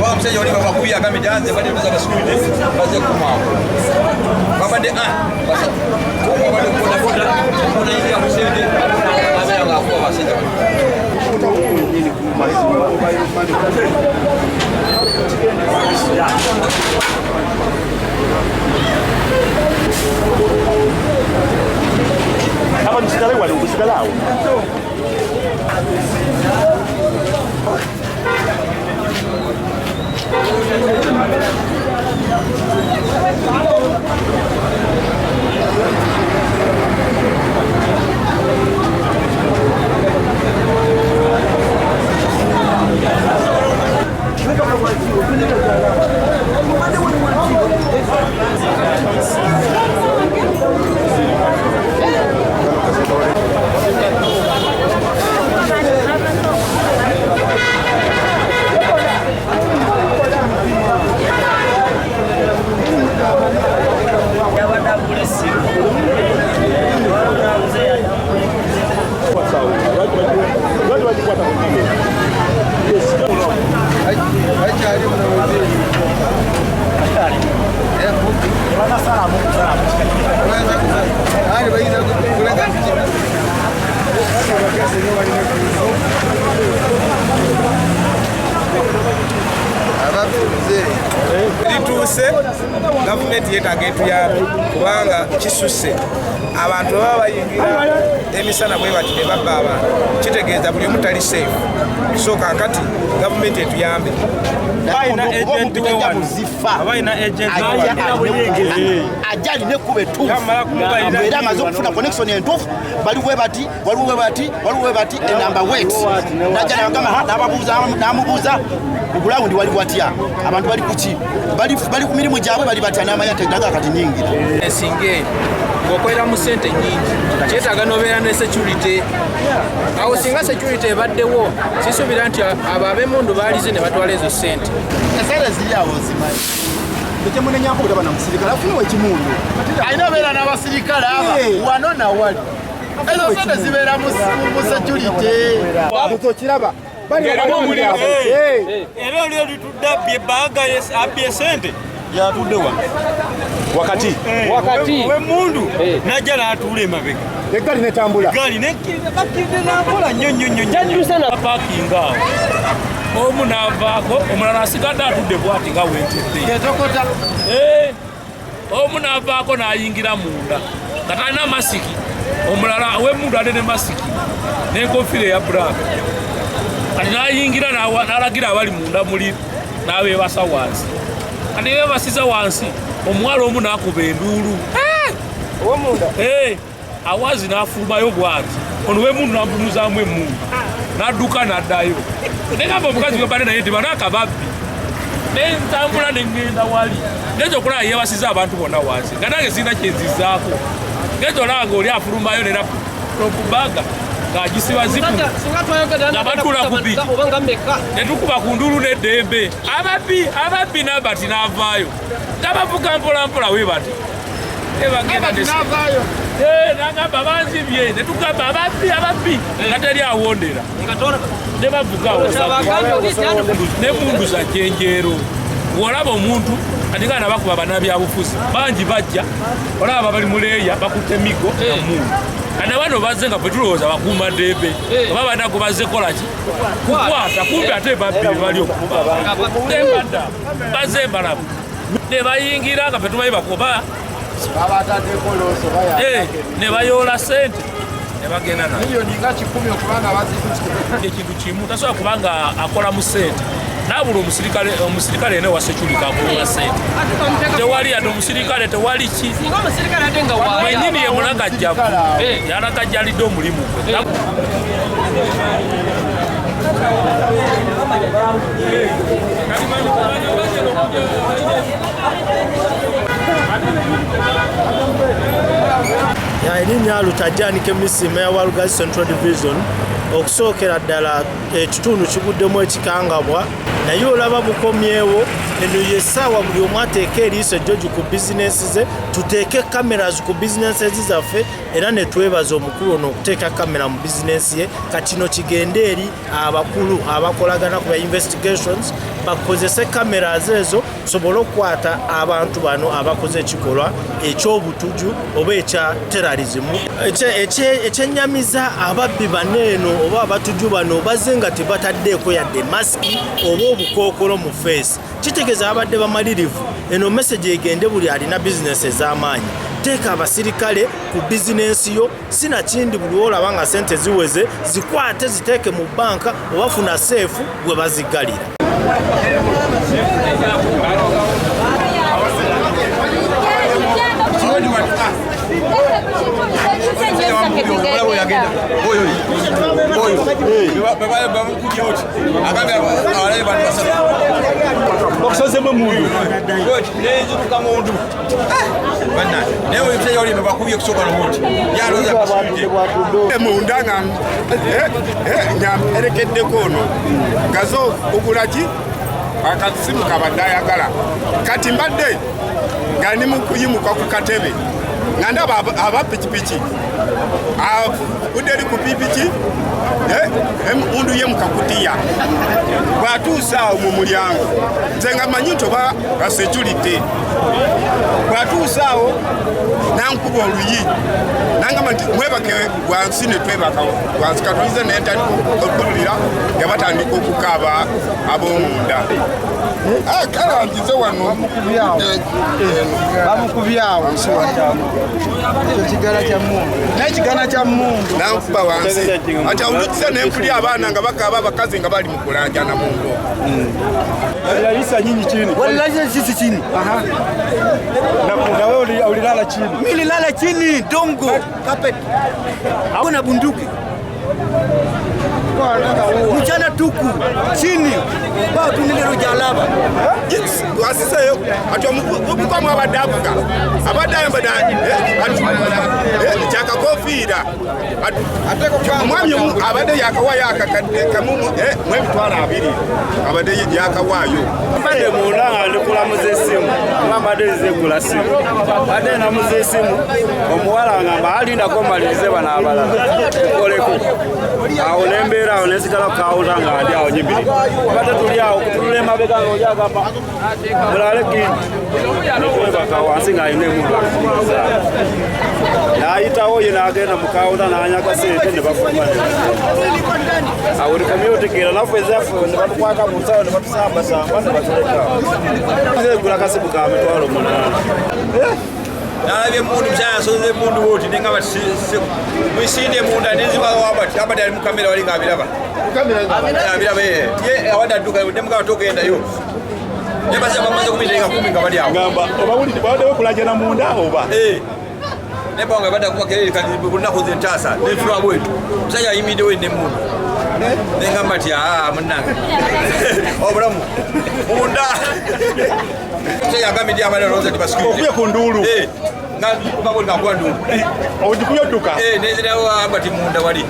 Omusajja oli babakubye agambye nti anze badde tuza security baze kumawo babadde basatu babadde bodaboda boda yingira ku sente abeera ng'akuba abasajja. Abantu sigale wano, gusigale awo. Lituuse gavumenti yeetaaga etuyambe kubanga kisusse. Abantu baba bayingira emisana bwe bati ne babba abantu, kitegeeza buli omu tali safe. So kaakati gavumenti etuyambe. Ajja alina ekkuba ettuufu era amaze okufuna connection entuufu. Baliwe bati, waliwo bati, waliwo bati, enamba wet najja nagamba, nababuuza, namubuuza ku gulawundi wali watya, abantu bali kuki, bali ku mirimu gyabwe, bali batya, n'amanya tenaga kati nyingira. Ensinga eyo ng'okolera mu ssente nnyingi, kyetaaga n'obeera ne security awo. Singa security ebaddewo, sisuubira nti abo ab'emundu baalize ne batwala ezo ssente. Esente ziri awo zimanyi tekyemunenyako butaba na musirikale afunewo ekimundu. Alina obeera n'abasirikale aba wano nawali, ezo sente zibeera mu security. Okiraba. Era oli olitudde abbye ebaaga, abbye sente, yatudde wano. Wakati. Wakati. Wemundu najja n'atuula emabega. Eggali netambula. Gaali nekkiriza, bakkirize n'akola nnyo nnyo nnyo. Pakinga awo, omu n'avaako, omulala asigadde atudde bwati nga wentedde. Ketokota. Omu n'avaako n'ayingira munda nga talina masiki, omulala ow'emundu ate ne masiki n'enkofiira eya black. Kati n'ayingira n'alagira abali munda muli n'abeebasa wansi. Kati beebasiza wansi, omuwala omu n'akuba enduulu. Awazi n'afulumayo bwati, ono w'emundu n'amutunuzaamu emundu n'adduka n'addayo. Negamba omukazi gwebadde naye nti banaakababbi. Nentambula neŋŋenda wali, ngenza okulaba yeebasiza abantu bonna wansi, nga nange sirina kyenzizaako. Ngenza olaba nga oli afulumayo ne laptop bag ng'agisiba zipu nga batuula ku biki, ne tukuba ku nduulu n'eddembe, ababbi, ababbi! Nabati n'avaayo nga bavuga mpola mpola we bati ebagenda. Nagamba banzibye, ne tugamba ababbi, ababbi, nga teri awondera, ne bavuga nemundu za kyenjeero. Wolaba omuntu kati nga nabakuba bannabyabufuzi bangi bajja, olaba bali muleeya bakutte emigo namundu. Kati bano bazze nga ffe tulowooza bakuuma ddembe oba banago bazze kolaki kukwata, kumbe ate babbi bali okuba nebadda bazze embalabu ne bayingira nga ffe tumanyi bakuba. Babataddeko looso. Ne bayoola sente ne bagenda nayo. Miliyoni nga 100 okubanga bazikutte. Ekintu kimu tasobola kubanga akola mu sente nabula omusirikale. Omusirikale ene wa security akulula sente, tewali yadde omusirikale, tewali ki mwenyini ye mulagajjavu, yalagajjalidde omulimu gwe. Erinnya Lutajani Kemisi, meya wa Lugazi Central Division. Okusookera ddala ekitundu kiguddemu ekikangabwa, naye olaba bukomyewo. Eno yessaawa buli omu ateeka eriiso ejjogi ku bizinensi ze, tuteeke cameras ku bizinensi zaffe, era ne twebaza omukulu ono okuteeka kamera mu bizinensi ye. Kati kino kigende eri abakulu abakolagana ku bya investigations, bakozese cameras ezo sobole okukwata abantu bano abakoze ekikolwa ekyobutuju oba ekya terrorism. Ekyenyamiza, ababbi bano eno oba abatuju bano bazze nga tebataddeeko yadde masiki oba obukookolo mu face, kitegeeza babadde bamalirivu. Eno message egende buli alina bizinesi ez'amaanyi: teeka abasirikale ku bizinensi yo, sinakindi buli olaba nga sente ziweze, zikwate ziteeke mu banka oba funa safe gwe baziggalira. Bakusazemu emundu. Nenziruka mundu naye omusajja oli bakubye okusooka nobuti yalooza. Munda nga nga mperekeddeko ono gaze okugula ki akasimu kabadde ayagala. Kati mbadde nga ndi mu kuyimuka ku katebe nga ndaba aba pikipiki avudde eri ku pikipiki, emundu ye mukakutiya. Bw'atuusa awo mu mulyango, nze nga manyi nti oba basecurity, bw'atuusa awo nankuba oluyi nangamba nti mwebake wansi, ne twebaka wansi. Katoyize nentandika okulira nga batandika okukaaba ab'omunda. Kale ngize wano. Bamukubyawo ekigala kya mundu n'ekigana kya mundu. Nankuba wansi ati awulikiza nempulya abaana nga bakaaba, abakazi nga bali mu kulanjana mungo. Walilalisha nyinyi chini? Walilalisha sisi chini. Na wewe ulilala chini? Mimi nililala chini, dongo, carpet. Hakuna bunduki. Mchana tuku chini bao tunilero jalaba. Wasiseyo ati omuvubuka mwabadde avuga abadde ayambadde kyakakofiira. Omwami omu abadde yakawaayo akakadde kamu mu 20,000 abadde yakawaayo. Mbadde munda nga ndi kulamuza essimu, kuba mbadde nzize gula simu. Mbadde namuza essimu, omuwala ngamba alindako malirize bano abalala tukoleko. Awo nembeera awo nensigala kukawuta nga ndi awo nyimiri, mbadde tuli awo kutunula emabega nga oli agamba mulale kindi, netwebaka wansi ng'alina emundu akukiriza n'ayitawo ye n'agenda mu kawuta n'anyaga sente ne bafuluma. Awo tukomyewo tegeera naffe ezaffe ne batukwata mu nsawo ne batusambasamba ne batuleka. Gula kasimu ka 800,000. Nalabye emundu, musajja yasoze emundu bwoti nengamba mwisinde munda nenziwabati abadde ali mu kamera wali nga abiraba abiraba ye awadde adduka nemugamba togendayo nebasajja bamaze kumiteeka 10 nga bali awo. Ngamba obawulidde babadde bakulajana munda oba? Nebanga badda kuba kelele kati buli ze ntaasa nenfula bwetu, musajja ayimiriddewo nemundu nengamba nti aa munnange obulamu munda. Musajja agambye nti abadde alowooza nti basecurity. Okubye ku nduulu? Nga nga kuba nduulu. Ogikubye odduka? Nenzirawo abati munda wali.